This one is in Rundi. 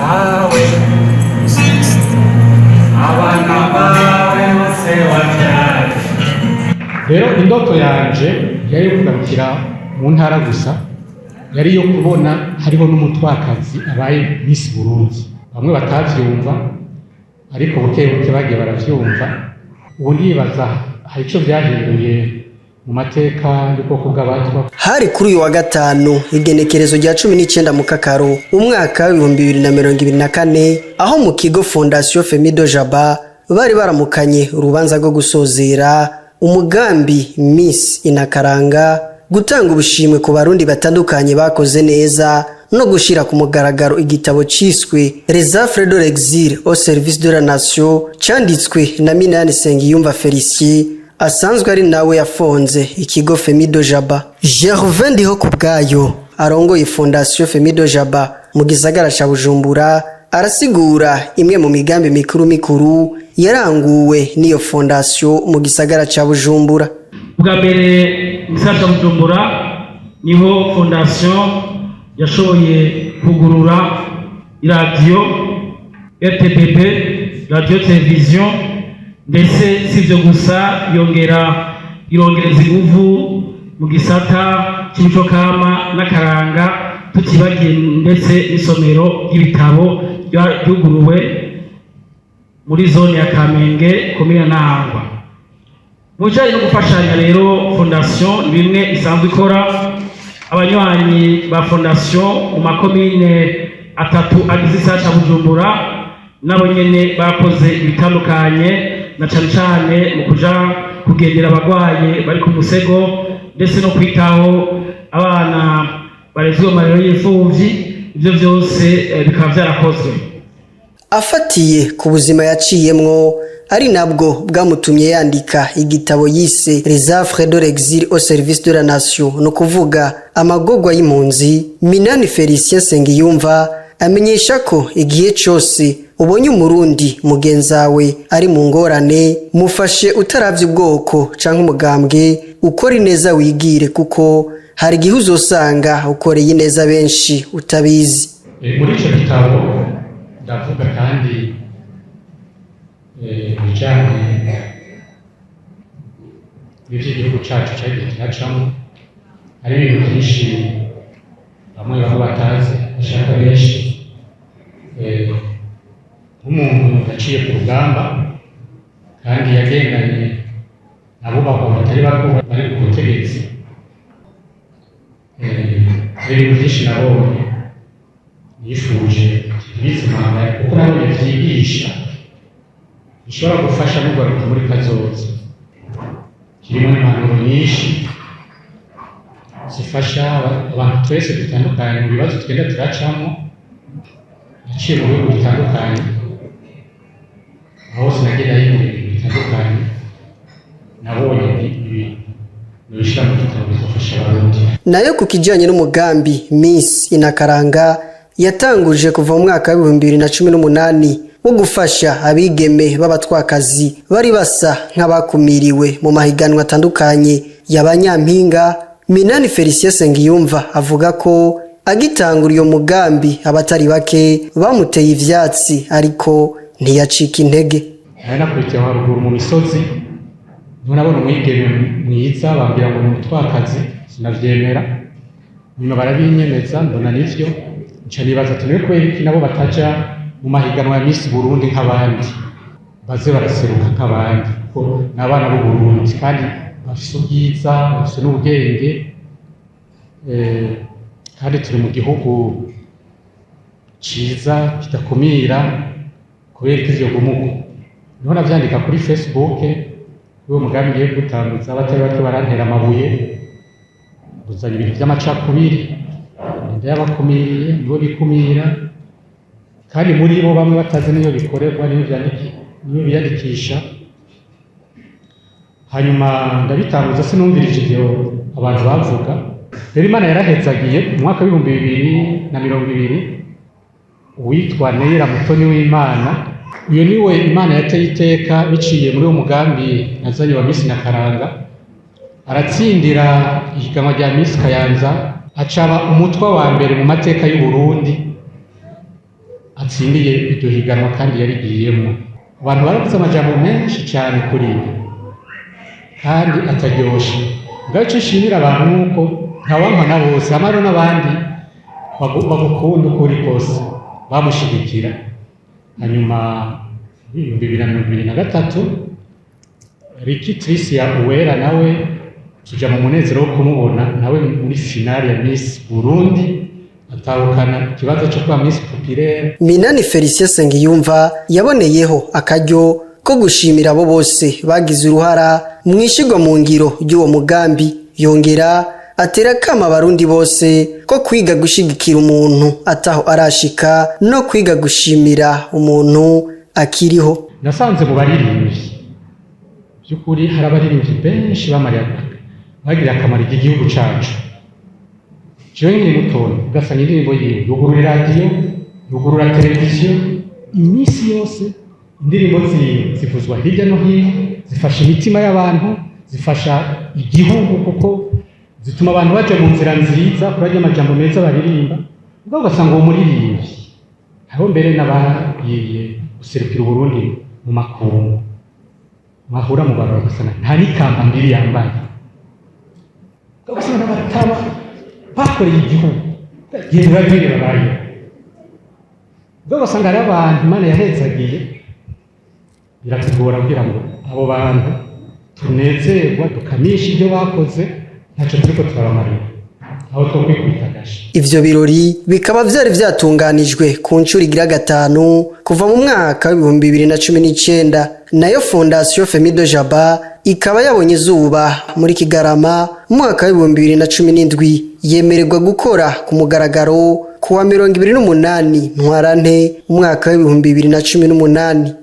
Bawe, abana bawe bose wabyaye. Rero indoto yanje yari yo kugarukira mu ntara gusa, yari yo kubona hariho n'umutwakazi abaye Miss Burundi. Bamwe batavyumva, ariko buke buke bagiye baravyumva. Ubu ndibaza hari ico vyahinduye mu mateka y'ubwoko bw'abatwa. Hari kuri uyu wa gatanu, igenekerezo rya 19 Mukakaro, umwaka w'2024, aho mu kigo Fondation Femido Jaba bari baramukanye urubanza rwo gusozera umugambi Miss Inakaranga, gutanga ubushimwe ku Barundi batandukanye bakoze neza no gushira ku mugaragaro igitabo ciswe Les Affres de l'exil au service de la nation, canditswe na Minani Sengiyumva Felicien, asanzwe ari nawe yafonze ikigo Femido Jaba. Gervais Ndiho kubwayo, arongoye Fondation Femido Jaba mu gisagara ca Bujumbura, arasigura imwe mu migambi mikuru mikuru yaranguwe n'iyo fondation mu gisagara ca Bujumbura. Bwa mbere mu gisagara ca Bujumbura niho fondation yashoboye kugurura iradiyo RTPP, radiyo televiziyo. Ndetse si ibyo gusa, yongera irongereza inguvu mu gisata cy'imico kama n'akaranga, tutibagiye ndetse n'isomero ry'ibitabo ryuguruwe muri zone ya Kamenge, komine Ntahangwa. Mu bijyanye no gufashanya rero, fondation ni bimwe isanzwe ikora. Abanywanyi ba fondation mu makomine atatu agize isara ca Bujumbura nabo nyene bakoze ibitandukanye, na cane cane mu kuja kugendera abagwaye bari ku musego, ndetse no kwitaho abana barezwe mu marero y'imfuvyi. Ivyo vyose bikaba vyarakozwe. Afatiye ku buzima yaciyemwo, ari nabwo bwamutumye yandika igitabo yise Les Affres de l'exil au service de la nation, ni ukuvuga amagorwa y'impunzi, Minani Felicien Nsengiyumva amenyesha ko igihe cose ubonye Umurundi mugenzawe ari mu ngorane, mufashe utaravye ubwoko canke umugambwe, ukora ineza wigire, kuko hari igihe uzosanga ukoreye ineza benshi utabizi. Muri ico gitabo ndavuga kandi ibijanye n'ivy'igihugu cacu cagiye kiracamwo. Hari ibintu vyinshi bamwe bamwe batazi, bashaka benshi. Nk'umuntu yaciye ku rugamba kandi yagendanye nabubahwa batari bako bari ku butegetsi, hari ibintu vyinshi nabonye nifuje ntibizimangane, kuko nabonye vyigisha, bishobora gufasha n'ugaruka muri kazoza. Kirimo n'impanuro nyinshi zifasha abantu twese dutandukanye mu bibazo tugenda turacamo. Naciye mu bihugu bitandukanye, aho hose nagenda yiga ibintu bitandukanye. Nabonye ibintu nobishira mu gitabo bizofasha Abarundi. Nayo ku kijanye n'umugambi Miss Inakaranga yatanguje kuva mu mwaka w'2018 wo gufasha abigeme b'abatwakazi bari basa nk'abakumiriwe mu mahiganwa atandukanye y'abanyampinga, Minani Felicien Sengiyumva avuga ko agitangura iyo mugambi abatari bake bamuteye ivyatsi, ariko ntiyacika intege. Nari nakurikiye aho haruguru mu misozi, niho nabona umwigeme mwiza, bambwira ngo ni umutwakazi, sinavyemera. Nyuma barabinyemeza, mbona nivyo. Nca nibaza ati: "Niwe kubera iki nabo bataja mu mahiganwa ya Miss Burundi nk'abandi, baze baraseruka nk'abandi, kuko ni abana b'u Burundi kandi bafise ubwiza, bafise n'ubwenge, kandi turi mu gihugu ciza kidakumira, kubera ko ivyo gumuko?" Niho navyandika kuri Facebook uwo mugambi ngiye gutanguza, abatari bake barantera amabuye: "Uzanye ibintu vy'amacakubiri, ninde yabakumiriye? Nibo bikumira." Kandi muri bo bamwe batazi n'iyo bikorerwa, niyo biyandikisha. Hanyuma ndabitanguza, sinumvirije ivyo abantu bavuga. Rero Imana yarahezagiye, mu mwaka w'2020, uwitwa Neira Mutoni w'Imana, uyu niwe Imana yateye iteka biciye muri uwo mugambi nazanye wa Miss Nakaranga, aratsindira ihiganwa rya Miss Kayanza, acaba umutwa wa mbere mu mateka y'u Burundi atsindiye ihiganwa rya Miss Kayanza. Atsindiye iryo higanwa kandi yarigiyemwo. Abantu baravuze amajambo menshi cyane kuri ibi kandi ataryoshe. Ubwo icyo nshimira abantu ni uko ntawankwa na bose, hamwe n'abandi bagukunda uko uri kose bamushigikira. Hanyuma 2023, Ricky Tricia Uwera nawe tuja mu munezero wo kumubona nawe muri finale ya Miss Burundi, atahukana ikibanza cyo kuba Miss Populaire. Minani Felicien Sengiyumva yaboneyeho akaryo ko gushimira abo bose bagize uruhara mu ishigwa mu ngiro ry'uwo mugambi, yongera atera akama Abarundi bose ko kwiga gushigikira umuntu ataho arashika no kwiga gushimira umuntu akiriho. Nasanze mu baririmbyi, by'ukuri hari abaririmbyi benshi bamariye, bagiriye akamaro igihugu cacu. Jewe nkiri mutoya, ugasanga indirimbo yiwe yugurura iradiyo, yugurura televiziyo iminsi yose, indirimbo ziwe zivuzwa hirya no hino, zifasha imitima y'abantu, zifasha igihugu kuko zituma abantu baja mu nzira nziza kuri arya amajambo meza baririmba. Ubwo ugasanga uwo muririmbyi, hariho mbere n'abagiye guserukira Uburundi mu makungu, mwahura mu bararo ugasanga nta n'ikamba mbiri yambaye, ugasanga n'abataba bakoreye igihugu genda urabwire babayeho. Ubwo ugasanga hariho abantu Imana yahezagiye, biratugora kugira ngo abo bantu tunezerwa dukamisha ibyo bakoze, ntacyo turiko turabamarira aho two kwikubita agashi. Ivyo birori bikaba vyari vyatunganijwe ku nshuro igira gatanu kuva mu mwaka w'2019. Nayo Fondation Femido Jaba ikaba yabonye izuba muri Kigarama mu mwaka w'2017, yemererwa gukora ku mugaragaro ku wa 28 Ntwarante umwaka w'2018.